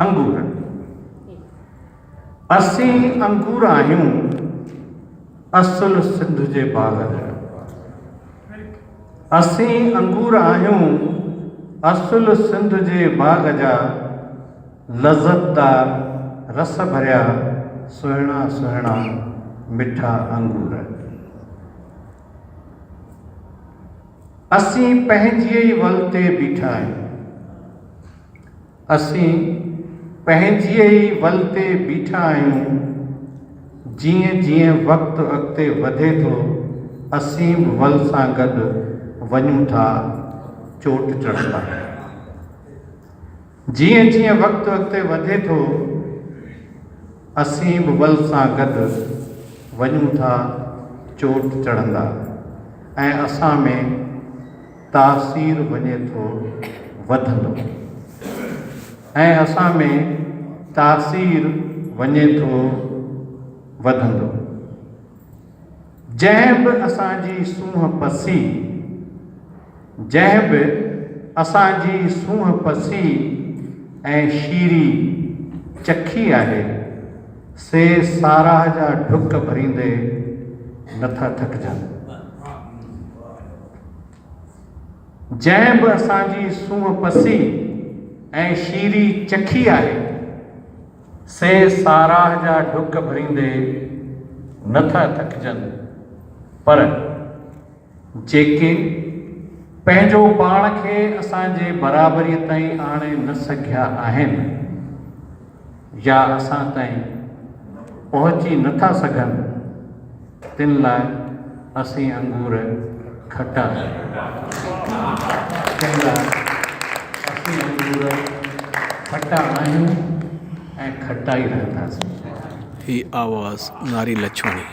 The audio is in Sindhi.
انگور. اسين انگور آهيون اصل سنڌ جي باغ جا. اسين انگور آهيون اصل سنڌ جي باغ جا لذتدار رس ڀريا سهڻا سهڻا مٺا انگور. اسين پنهنجي ئي ول تي بيٺا آهيون. اسين پنهنجي ئي ول تي بيٺا آهيون. جيئن جيئن وقت اڳتي وڌي ٿو، اسين به ول سان گڏ وڃون ٿا چوٽ چڙهندا. جيئن جيئن وقت اڳتي وڌي ٿو، اسين به ول سان گڏ وڃون ٿا چوٽ چڙهندا ۽ اسان ۾ تاثير وڃي ٿو وڌندو ۽ اسان ۾ تاثير وڃي ٿو وڌندو. جنهن به اسان جي سونهن پسي، جنهن به اسان جي سونهن پسي ۽ شيري چکي آهي، سي ساراهه جا ڍڪ ڀريندي نٿا ٿڪجن. جنهن به اسان جي سونهن پسي ۽ شيري چکي آهي، سي ساراهه جا ڍڪ ڀريندي نه ٿا ٿڪجن، پر جيڪي پنهنجو پاڻ کي اسان جي برابريء تائين آڻي نه سگهيا آهن يا اسان تائين پهچي نه ٿا سگهن، تن لاء اسين انگور کٽا آهيون. تن لاء اسين انگور کٽا آهيون ۽ کٽا ئي رهنداسين. هي آواز ناري لڇمڻي.